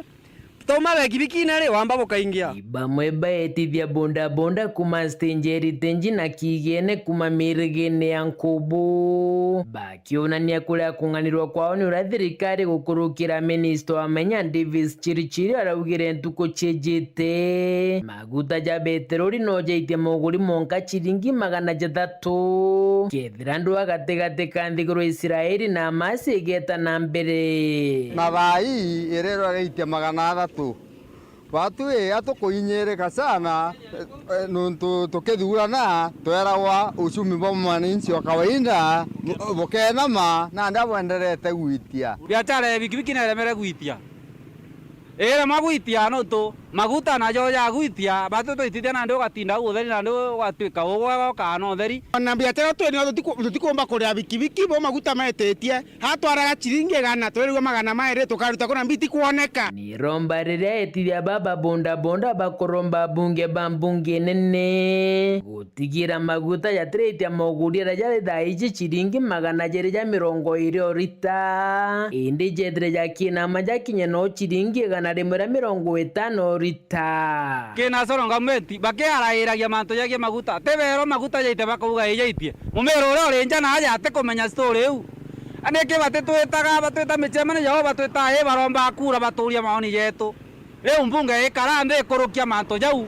Tuma bekibikine ri, wamba bukaingia. Bamwe baetithia bodaboda kuma stage ya Heritage na Kiene kuma mirigine ya Nkubu. Bakionania kuria kung'anirwa kwao ni uria thirikari gukurukira minista wa menya Davis Chirichiri araugire ntuku ciijite. Maguta ja beteroli no jaitie muguri mwanka ciringi magana jathatu. Kethira ndwaa gatigati ka nthiguru Israeli na Hamas igeta na mbere. Na thaa ii irerwa gaitia magana athatu. Batu ii atukuinyirika sana, eh, eh, nuntu tukithurana tweragwa uchumi bwa mwananchi wa kawaida bu-, bukenama, nandi abwenderete gwitia. Biachara ya bikibiki neremere gwitia. Irema gwitia nontu maguta najo jagwitia, batu twititie nandi ugatinda au utheri nandi ugatwika ugwega ukana utheri. Ona biachara twi nio tutiku-, tutikumba kuria bikibiki bo maguta maititie. Atwaraga ciringi igana, twirigua magana mairi, tukaruta kuna mbiti kwoneka. Ni romba riria etithia baba bodaboda bakuromba abunge ba mbunge nene gutigira maguta jatiritia moguri aria jari thaa iji ciringi magana jeri ja mirongo iri o rita, indi jethire jakinama jakinye no ciringi igana rimwe ria mirongo itano o rita. Kina Soro government bakiarairagia mantu jagie maguta, ti bero maguta jaite bakauga ijaitie. Mumero uria uri nja na aja atikumenya story iu. A, niki batitwitaga, batwita micemanio yao, batwita ii, baromba kura baturia maoni jetu. Riu mbunge ikara nthi ikurukia mantu jau,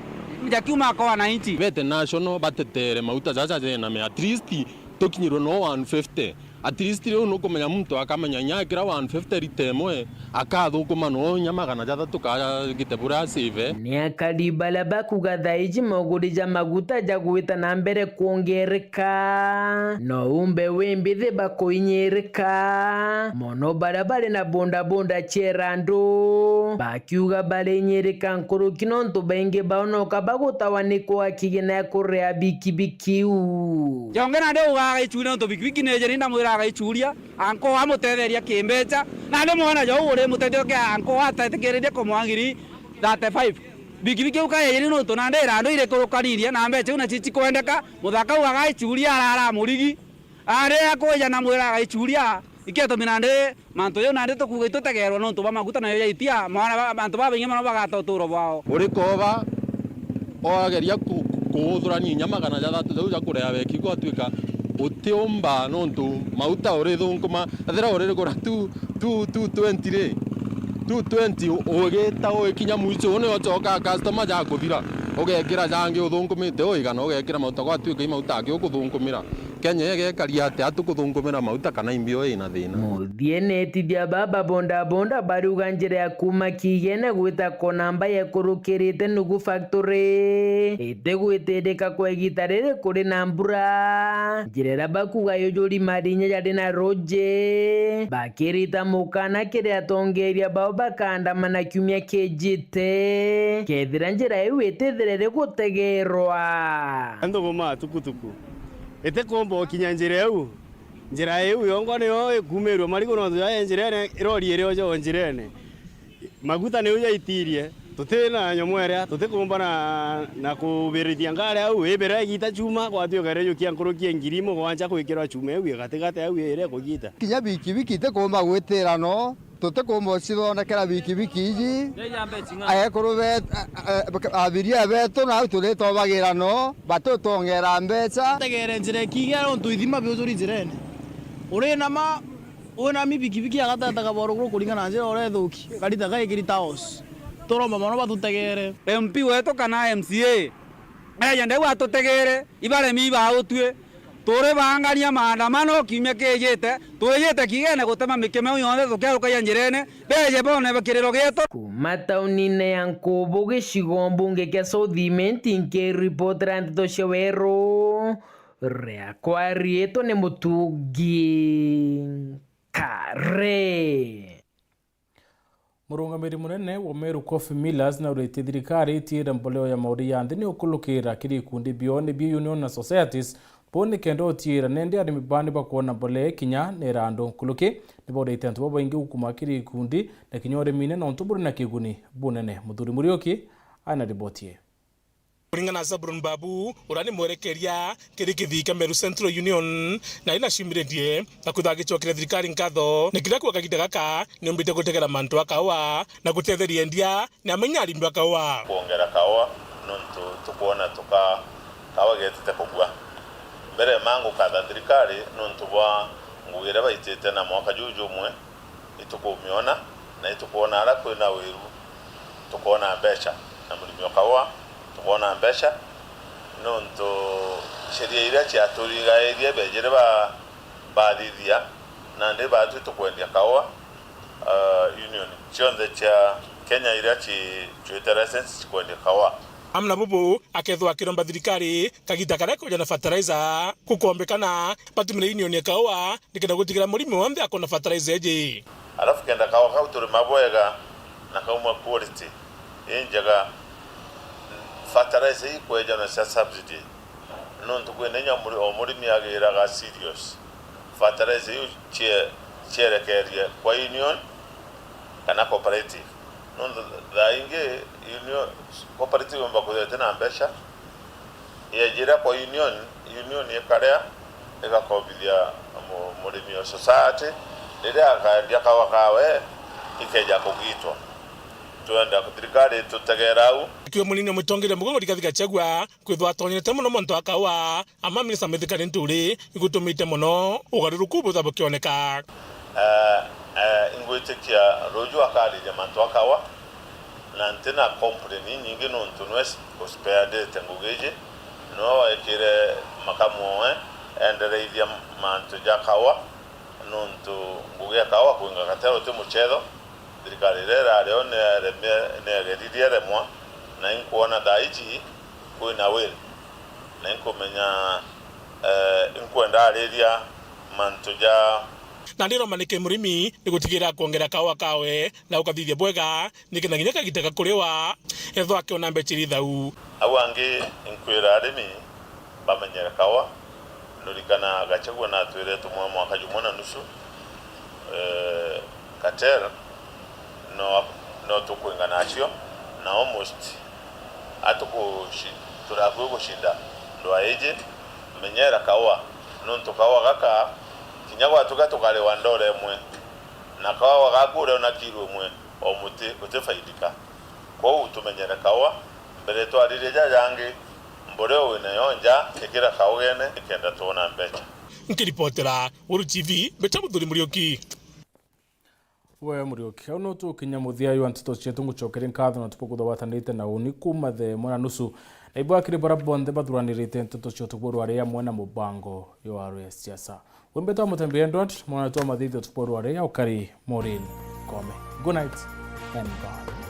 jakiuma kwa wananchi. Bete national batetere mauta jaja jename, at least tukinyirwe no one fifty. At least riu nukumenya muntu akamenya inya ekira one fifty rita imwe, akathukuma no inya magana jathatu kagite buria asave. Ni akari baria bakuga thaa iji moguri ja maguta jagwita na mbere kwongereka. Ka. No umbe wi mbithi bakuinyirika. Mono baria bari na bodaboda ciera andu. Bakiuga barinyirika nkuruki nontu baingi bao noka bagutawa ni kwaa kigina ya kuria bikibiki iu. Jonge nandi ugaga icuria nontu bikibiki ni jeri ndamwiraga icuria, anko amutetheria kimbeca. Nandi mwana jau uri mutethio kia anko atetikiririe kumwa ngiri thirty-five. Bikibiki iu kaejeri nontu nandi irandu irikurukanirie na mbeca iu nacio cikwendeka. Muthaka u agaicuria arara murigi. Ari akwija na mwira agaicuria, iketumi nandi mantu jau nandi tukuuga itutegerwa nontu bwa maguta nayo jaitia, mwana ba, mantu babaingi mono bagata uturo bwao. Uri koba, oageria ku, ku, kuuthurania inya magana jathatu jau ja kurea weki gwatuika utiumba nontu mauta urithunguma, ethira uririgura tu, tu, two twenty ri, two twenty u-, ugita ugikinya mwicho, uu nio ucokaa customer jakuthira, ugekira jangi uthungumite uigana, ugekira mauta gwatuika i mauta aki ukuthungumira. Kenya igekari atia tukuthungumira mauta kana imbio ina thina? Muthiene, etithia baba bodaboda bariuga njira ya kuuma Kiigene gwita Konamba yekurukirite nugu factory itigwitirika kwa igita riri kuri na mbura. Njira iria bakuga yujuri marinya jari na ruji, bakirita mukana kiri atongeria bao bakaandamana kiumia kijite kethira njira iu itithire rigutegerwa. Antu boma tukutuku itikumba ukinya njira iu. Njira iu yongwa niyo ikumirua marigu nontu jaja njirene, irori irio jo njirene. Maguta niu jaitirie, tuti na nyomo iria, tutikumba na, na kubirithia ngari au, ibira igita chuma, gwatuika iria yukia nkuruki ya ngiri mugwanja kwikirwa chuma iu igatigati au iria ikugita. Kinya bikibiki itikumba gwitira no, tutikumba ucithondekera bikibiki iji. Ekuru bet-, a-, a-, abiria betu nau turitobagira no, batutongera mbeca. Tegere njira ikigia nontu ithima biujuri njirene. Urinama, winami bikibiki agateta kaboro kuru kuringana na njira uria ithuki, karita gaikiri taos. Turomba mono batutegere. M P wetu kana M C A, eja ndeu atutegere, ibaremi ibautue. Turi bangania maandamano kiumia kijite, twijite Kiigene gutema mikimeu yonthe tukiarukagia njirene, beje bone kiriro gietu. Kuuma taunine ya Nkubu, gicigo mbunge kia South Imenti, nkiripotera ndeto cia Weru, riakwa riitwa ni Mutungi Kare. Murungamiri munene wa Meru Coffee Millers nauritie thirikari itiire mboleo ya mauri ya nthi ni ukulukira kiri ikundi bio nibio union na societies bo nikenda utiira nende arimi bandi bakwona mbolea ikinya nira andu nkuluki. Nibauritie antu babaingi gukuma kiri ikundi na kinya urimine nontu buri na kiguni bunene. Muthuri Muriuki aina riboti ii. Kuringana na Zabron Babu, uria ni mwerekeria kiri kithii kia Meru Central Union, na ina cimiririe na kwithira agicokera thirikari nkatho ni kiria kwa kagiita gaka ni umbite gutegera mantu a kaua na gutetheria endia ni amenya arimi ba kaua. Kwongera kaua nontu tukwona tuka kaua getite kubua. Mbere ma ngukatha thirikari nontu bwa ngugi iria baitite na mwaka juu jumwe, itukumiona, na itukwona aria kwina wiru, tukwona mbeca, na murimi o kaua tukwona mbeca, nontu sheria iria ciaturigairie bejire ba-, bathithia, nandi batwi tukwendia kaua, ah, union cionthe cia Kenya iria ci-, ciwite license cikwendia kaua. Amwe na bubu akethwa akiromba thirikari kagiita karia kweja na fertilizer gukombekana batumire union ya kaua nikenda gutigirira murimi wonthe akona fertilizer iji. Alafu kenda kaua kau turima bwega na kauma quality injega, fertilizer ikweja na cia subsidy, nontu kwina inya muri-, o murimi agiraga cereals, fertilizer iu cie-, cierekerie kwa union kana cooperative. Nontu thaa ingi union, cooperative yomba kwithirwa iti na mbeca, yejira kwa union, union ikaria, igakobithia mu-, murimi o society, riria akendia kaua kawe, ikeja kugitwa. Twenda thirikari itutegera au. Akiuga munini wa mutongeria mukuru Rigathi Gachagua kwithwa atonyete mono mantu a kaua, ama minista Mithika Linturi igutumite mono ugaruruku butha bukioneka. Eh, eh, ingwitikia ruju akariria mantu a kaua, na ntina complain inyingi nontu nwe uspeandite ngugi iji, nwe waikire makamu owe endereithia mantu ja kaua, nontu ngugi ya kaua kwinga gatero ti muchetho. Thirikari iria irari o nieremie-, niegeririe iremwa, na inkwona thaa iji kwina will, na inkumenya, eh, inkwenda ariria mantu ja. Na ndiromba niki murimi ni gutigira kwongera kaua kawe na ukathithia bwega, nikenda kinya kagita ga kuriwa, ethwa akiona mbeca iri thau. Au angi inkwira arimi bamenyere kaua, nurikana Gachagua natwire tumwe mwaka jumwe na nusu, eh, cartel, no, no tukwingana acio, na almost atukushi-, turakui gushinda ndwaa iji, menyera kaua, nontu kaua gaka, kinya gwatuka tukariwa ndora imwe, na kaua gaku uria una kiro imwe o muti utifaidika. Kwou tumenyere kaua, mbere twaririe jajangi, mbore o winayo nja, ikira kaugene, nikenda twona mbeca. Nkiripotera Weru T V, mbeta Muthuri Muriuki. We Muriuki, au no tukinya muthia jwa nteto cietu, ngucokeria nkatho na tupukutho watanite na uni kuma thaa imwe na nusu. Na ibwakiri bara bonthe bathuranirite nteto cia utuku bwa rwari amwe na mubango yo aro ya siasa. Wimbe twa Mutembi Edward, mwana twa mathithio utuku bwa rwari ya ukari Maureen Kome. Good night and bye.